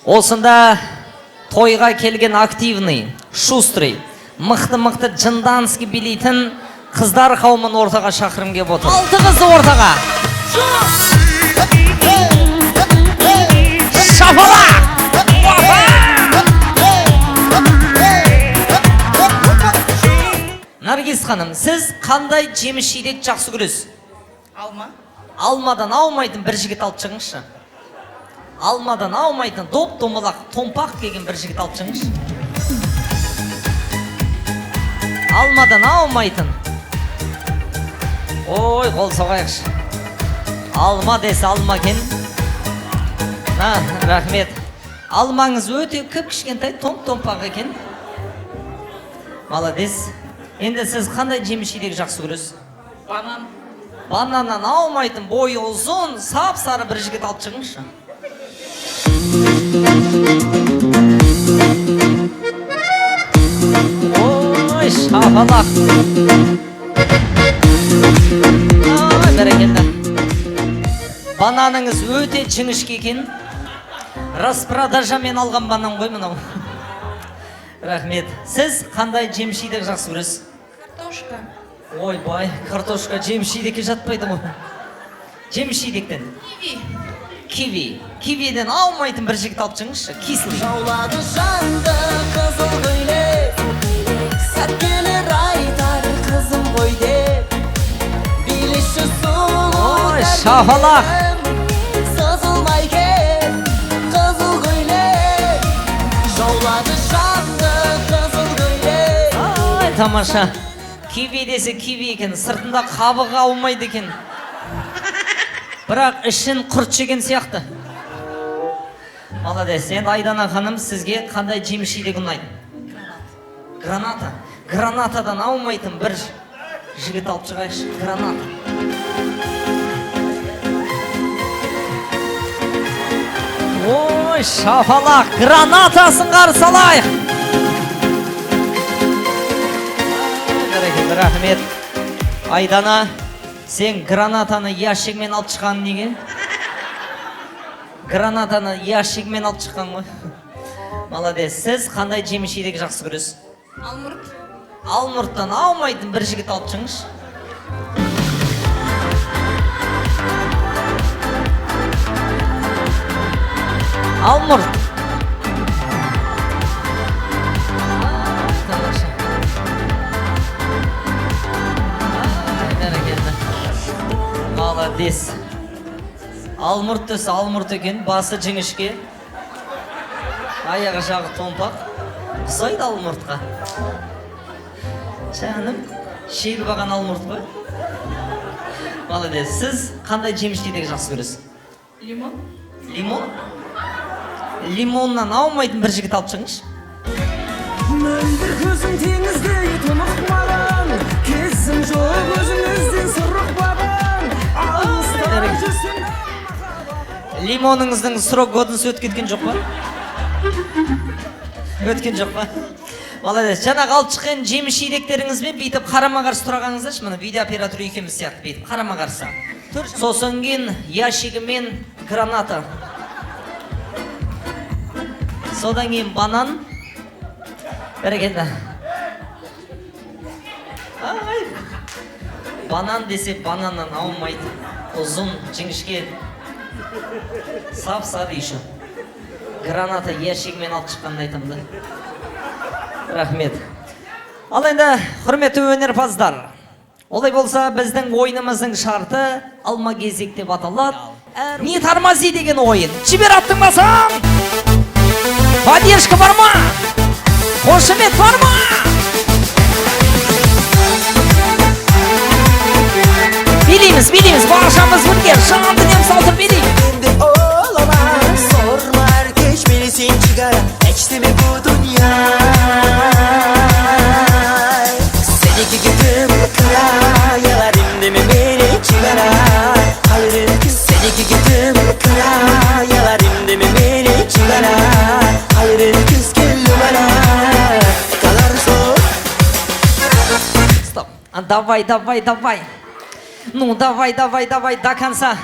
Осында тойға келген активный, шустрый, мықты-мықты жынданский билейтін қыздар қауымын ортаға шақырым кеп отыр. 6 қызды ортаға. Шапалақ! Наргиз ханым, сіз қандай жеміс жидек жақсы көресіз? Алма. Алмадан аумайтын бір жігіт алып шығыңызшы. Алмадан аумайтын доп домалақ, томпақ келген бір жігіт алып шығыңызшы. Алмадан аумайтын. Ой, қол соғайықшы. Алма десе алма екен. На, рахмет. Алмаңыз өте кіп-кішкентай, том-томпақ екен. Молодец. Енді сіз қандай жеміс жидек жақсы көресіз? Банан. Бананнан аумайтын, бойы ұзын, сап-сары бір жігіт алып шығыңызшы. Ой, шапалақ. Ой, бәрекелді. Бананыңыз өте жіңішке екен. Распродажамен алған банан ғой мынау. Рахмет. Сіз қандай жеміс жидек жақсы көресіз? Картошка. Ойбай, картошка жеміс жидекке жатпайды ғой. Жеміс жидектен. Киви. Киви. Кивиден аумайтын бір жігіт алып шығыңызшы. Кислый. Жаулады жанды қызыл көйлек, сәт келер айтар қызым ғой деп. Билеші сұлу Ой, шапалақ. Сызылмай кеп, қызыл көйлек. Жаулады жанды қызыл көйлек. Ай, тамаша. Киви десе киви екен, сыртында қабығы аумайды екен. Бірақ ішін құрт жеген сияқты. Молодец. Енді Айдана ханым, сізге қандай жеміс жидек ұнайды? Граната. Гранатадан аумайтын бір жігіт алып шығайықшы. Граната. Ой, шапалақ, гранатасын қарсы алайық. Бәрекелді, рахмет. Айдана, сен гранатаны ящигімен алып шыққан неге? Гранатаны ящигімен алып шыққан ғой. Молодец. Сіз қандай жеміс жидек жақсы көресіз? Алмұрт. Алмұрттан аумайтын бір жігіт алып шығыңызшы. Алмұрт. Тамаша. Ай, бәрекелді. Молодец. Алмұрт десе алмұрт екен, басы жіңішке, аяғы жағы томпақ. Ұқсайды алмұртқа. Жаным, шегіп алған алмұрт қой. Молодец. Сіз қандай жеміс жидек жақсы көресіз? Лимон. Лимон? Лимоннан аумайтын бір жігіт алып шығыңызшы. Мөлдір көзің теңіздей тұнық маған, кезім жоқ өзіңізден сыр ұқпаған. Алыста жүрсем. Лимоныңыздың срок годности өтіп кеткен жоқ па? Өткен жоқ па? Молодец. Жаңағы алып шыққан жеміс жидектеріңізбен бүйтіп қарама-қарсы тұрғаныңыздашы, мына видеооператор екеуміз сияқты бүйтіп қарама-қарсы. Сосын кейін ящигімен граната. Содан кейін банан. Бәрекелді. Ай. Банан десе бананнан аумайды. Ұзын, жіңішке, сап-сары еще. Граната ящигімен алып шыққанды айтамын да. Рахмет. Ал енді, құрметті өнерпаздар, олай болса біздің ойынымыздың шарты алма кезек деп аталады. Не тормози деген ойын. Жібер аттың басын! Поддержка бар ма? Қошемет бар ма? Билейміз, билейміз, баршамыз бірге жан дүниеміз салып билейік. Енді olamaz, sorma geçmelisin çıkara, geçti mi bu dünya? Seni gittim kara, yalarım mi beni çıkara? Hayır, seni gittim kara, yalarım mi beni çıkara? Hayır, kız gel bana, kalar zor. Стоп. А, давай, давай, давай. Ну, давай, давай, давай, до конца.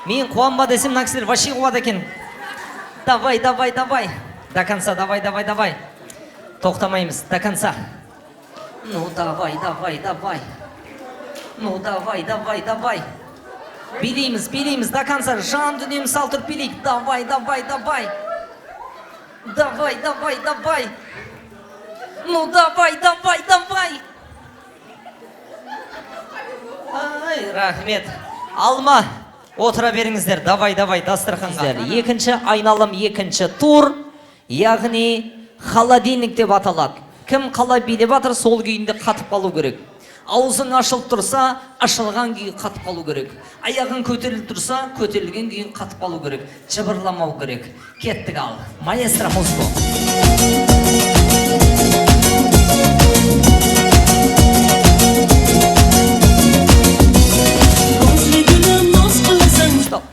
Мен қуанба десем, мына кісілер вообще қуады екен. Давай, давай, давай. До конца, давай, давай, давай. Тоқтамаймыз, до конца. Ну, давай, давай, давай. Ну, давай, давай, давай. Билейміз, билейміз, до конца. Жан дүниеміз салып тұрып билейік. Давай, давай, давай. Давай, давай, давай. Ну, давай, давай, давай. Ай, рахмет. Алма, отыра беріңіздер. Давай, давай, дастарханға. Екінші айналым, екінші тур, яғни холодильник деп аталады. Кім қалай билеп жатыр, сол күйінде қатып қалу керек. Аузың ашылып тұрса, ашылған күйі қатып қалу керек. Аяғың көтеріліп тұрса, көтерілген күйін қатып қалу керек. Жыбырламау керек. Кеттік ал. Маэстро, музыку. Стоп.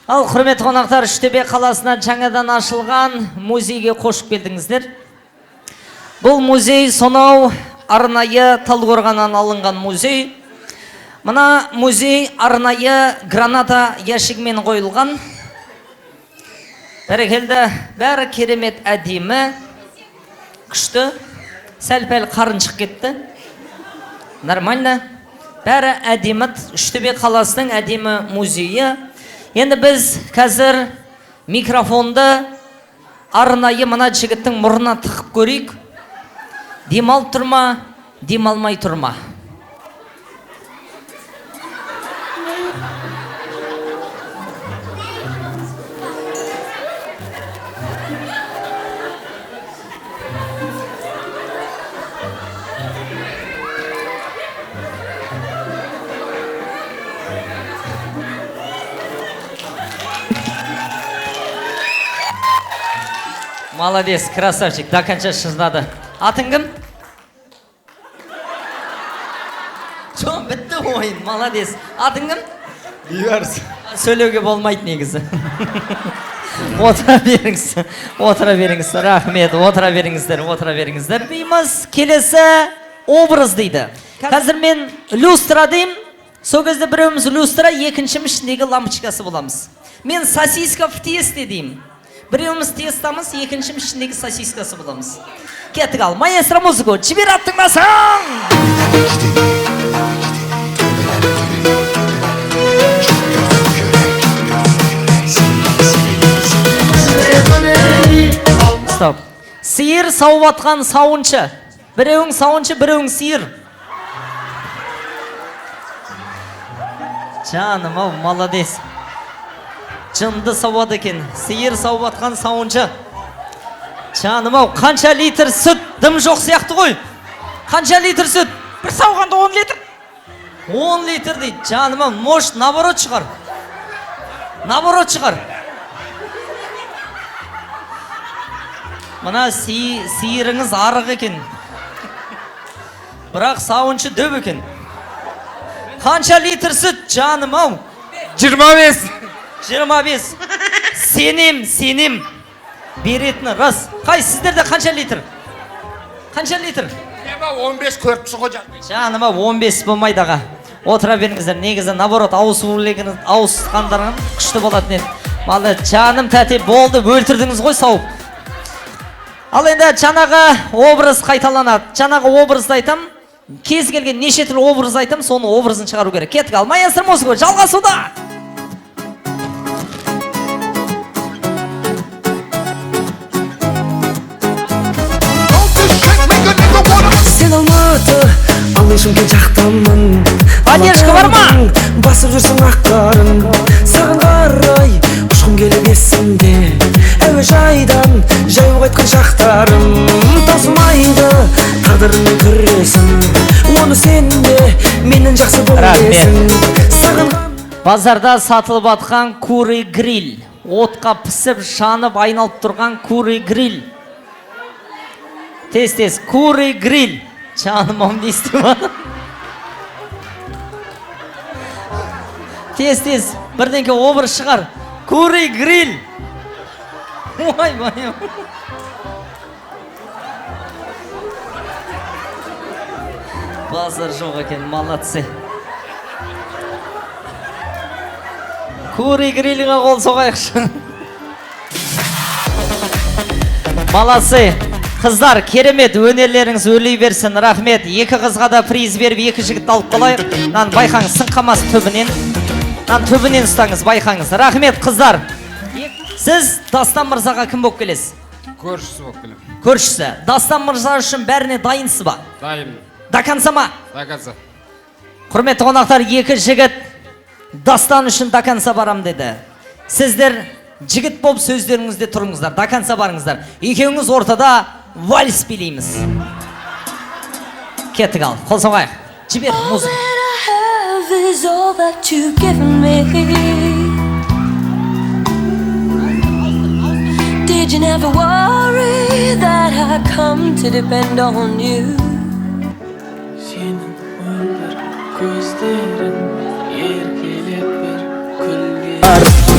Ал, құрметті қонақтар, Үштөбе қаласынан жаңадан ашылған музейге қош келдіңіздер. Бұл музей сонау арнайы Талдықорғаннан алынған музей. Мына музей арнайы граната ящигімен қойылған. Бәрекелді, бәрі керемет, әдемі, күшті. Сәл-пәл қарын шығып кетті. Нормально. Бәрі әдемі, Үштөбе қаласының әдемі музейі. Енді біз қазір микрофонды арнайы мына жігіттің мұрнына тығып көрейік. Демалып тұр ма, демалмай тұр ма? Молодец, красавчик, до конца шыдады. Атың кім? Жоқ, бітті ойын, молодец. Атың кім? Бейбарыс. Сөйлеуге болмайды негізі. Отыра беріңіз, отыра беріңіз, рахмет, отыра беріңіздер, отыра беріңіздер. Дейміз, келесі образ дейді. Қазір мен люстра деймін, сол кезде біреуміз люстра, екіншіміз ішіндегі лампочкасы боламыз. Мен сосиска в тесте деймін. Біреуміз тестамыз, екіншіміз ішіндегі сосискасы боламыз. Кеттік ал, маэстро, музыку, жібер аттың басын! Стоп. Сиыр сауып атқан сауыншы. Біреуің сауыншы, біреуің сиыр. Жаным ау, молодец. Жынды сауады екен. Сиыр сауып атқан сауыншы. Жаным ау, қанша литр сүт? Дым жоқ сияқты ғой. Қанша литр сүт? Бір сауғанда 10 литр. 10 литр дейді. Жаным ау, может, наоборот шығар. Наоборот шығар. Мына сиырыңыз арық екен. Бірақ сауыншы дөп екен. Қанша литр сүт, жаным ау? 25. 25. Сенем, сенем. Беретіні рас. Қай, сіздерде қанша литр? Қанша литр? 15 көріп тұрсың ғой, жаным. Жаным ау, 15 болмайды, аға. Отыра беріңіздер. Негізі наоборот ауысқандарың күшті болатын еді. Малы, жаным тәте, болды, өлтірдіңіз ғой сауып. Ал енді жаңағы образ қайталанады. Жаңағы образды айтам. Кез келген неше түрлі образ айтам, соның образын шығару керек. Кеттік ал, маэстро, музыка жалғасуда. Сен Алматы, ал мен Шымкент жақтанмын. Поддержка бар ма? Басып жүрсің ақ қарын. Саған қарай ұшқым келіп есімде. Әуежайдан жаяу қайтқан шақтарым. Таусылмайды тағдырыммен күресім. Оны сен де менен жақсы білесің. Сағынған Базарда сатылып атқан куры гриль. Отқа пісіп, жанып айналып тұрған куры гриль. Тез тез куры гриль. Жаным ау, не істеп жатыр? Тез тез бірдеңке образ шығар. Куры гриль. Ойбай. Базар жоқ екен, молодцы. Куры грильға қол соғайықшы. Молодцы. Қыздар, керемет, өнерлеріңіз өрлей берсін, рахмет. Екі қызға да приз беріп, екі жігітті алып қалайық. Мынаны байқаңыз, сынқамас түбінен. Мынаны түбінен ұстаңыз, байқаңыз. Рахмет, қыздар. Сіз Дастан мырзаға кім болып келесіз? Көршісі болып келемін. Көршісі. Дастан мырза үшін бәріне дайынсыз ба? Дайын. До конца ма? До конца. Құрметті қонақтар, екі жігіт Дастан үшін до конца барам деді. Сіздер жігіт болып сөздеріңізде тұрыңыздар, до конца барыңыздар. Екеуіңіз ортада вальс билейміз. Кеттік ал, қол соғайық. Жібер All музыка. that I have is all that you've given me. Did you never worry that I come to depend on you? Сенің мөлдір көздерің еркелеп бір күлген.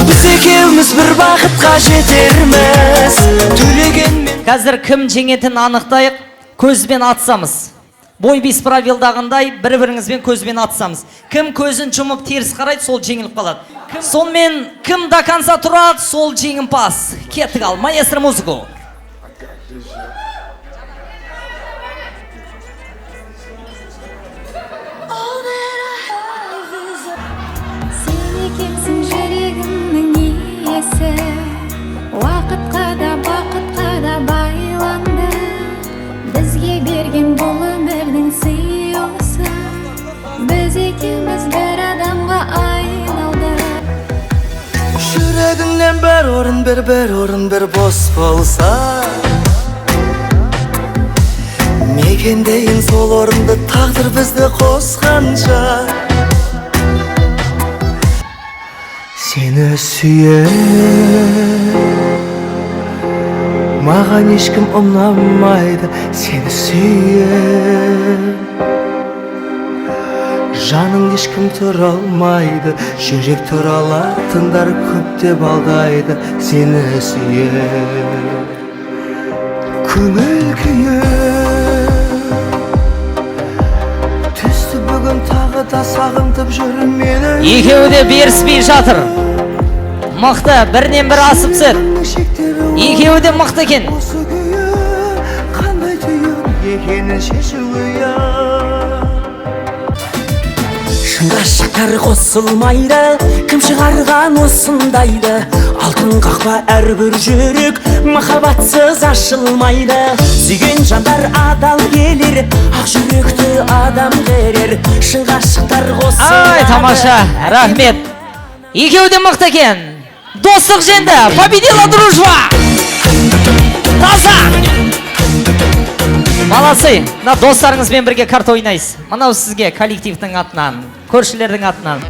Біз екеуміз бір бақытқа жетерміз төлегенмен. Қазір кім жеңетінін анықтайық, көзбен атсамыз. Бой без правилдағындай бір-біріңізбен көзбен атсамыз. Кім көзін жұмып теріс қарайды, сол жеңіліп қалады. Сонымен кім до конца тұрады, сол жеңімпаз. Кеттік ал, маэстро, музыку. All that I have is Сен екенсің жүрегімнің иесі. Уақытқа да, бақытқа да байланды. Бізге берген бұл өмірдің сыйы осы. Біз екеуміз бір адамға айналдық. Жүрегіңнен бір орын бер, бір орын бір бос болса, мекендейін сол орынды тағдыр бізді қосқанша. Сені сүйем, маған ешкім ұнамайды. Сені сүйем, жаның ешкім тұра алмайды. Жүрек тұра алатындар көптеп алдайды. Сені сүйем, көңіл күйім түсті бүгін тағы да, сағынтып жүр мені. Екеуі де беріспей жатыр. Мықты, бірінен бірі асып түседі. Екеуі де мықты екен. Осы күйі қандай түйін екенін шешу қиын. Шын ғашықтар қосылмайды, кім шығарған осындайды? Алтын қақпа әрбір жүрек махаббатсыз ашылмайды. Сүйген жандар адал келер, ақ жүректі адам керер. Шын ғашықтар қосылады. Ай, тамаша, рахмет. Екеуі де мықты екен. Достық жеңді, победила дружба. Таза. Молодцы, мына достарыңызбен бірге карта ойнайсыз. Мынау сізге коллективтің атынан, көршілердің атынан.